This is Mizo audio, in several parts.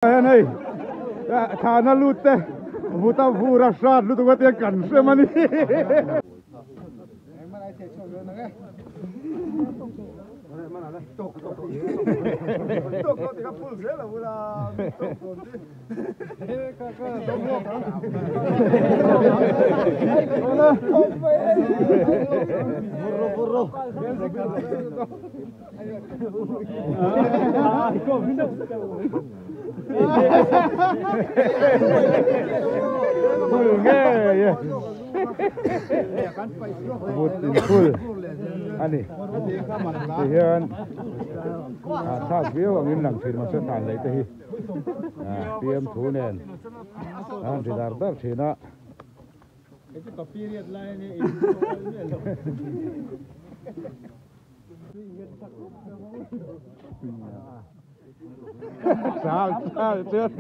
Hian hei thana lut te vuta vur a hrat lutuk a tia kan hrem a ni. Phul ngei e vut in phul a ni ti hian a thlak viau angin lang thin mahse thlan leh te hi pm thu nen a han ri dar dar thin a. Chal chal chuan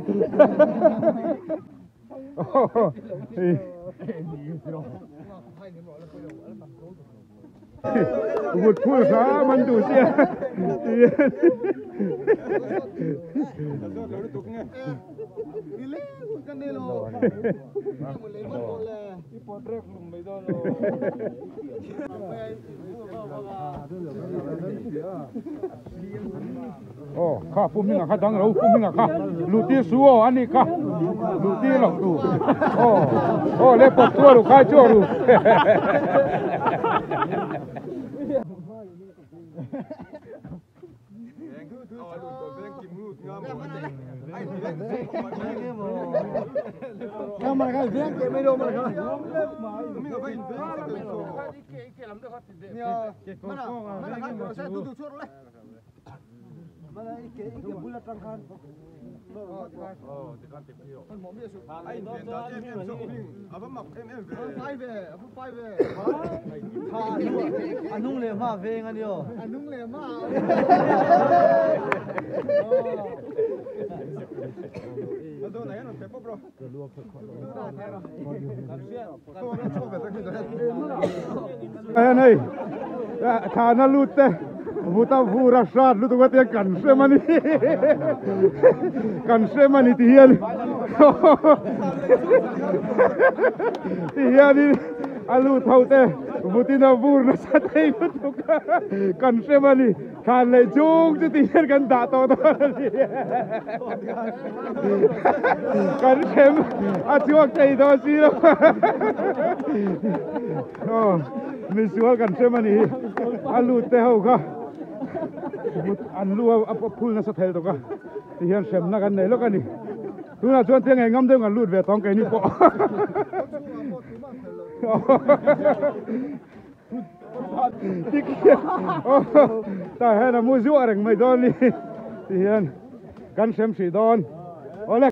Vut phul hram an duh sia Aw kha pu hminga kha dang lo pu hminga kha luh tir su aw a ni kha luh tir loh tu aw aw le pawt chua ru khai chua ru Hian hei thana lut te vuta vur a hrat lutuk a tia kan hrem a ni kan hrem a ni ti hian ti hianin a lut ho te vutin a vur nasa thei lutuk a kan hrem a ni. Thlan leh chung chu ti hian kan dah tawh dawn a ni. Kan hrem a chhuak thei dawn si lo. Aw, misual kan hrem a ni hi. A lut te ho kha an lu a phul nasa thei tawk a. Ti hian hremna kan nei lawk a ni. Tunah chuan tiang ngei ngam deuh kan lut ve tawng keini pawh. Tah hian a mu zuah reng mai dawn ni ti hian kan hrem hrih dawn. Awle.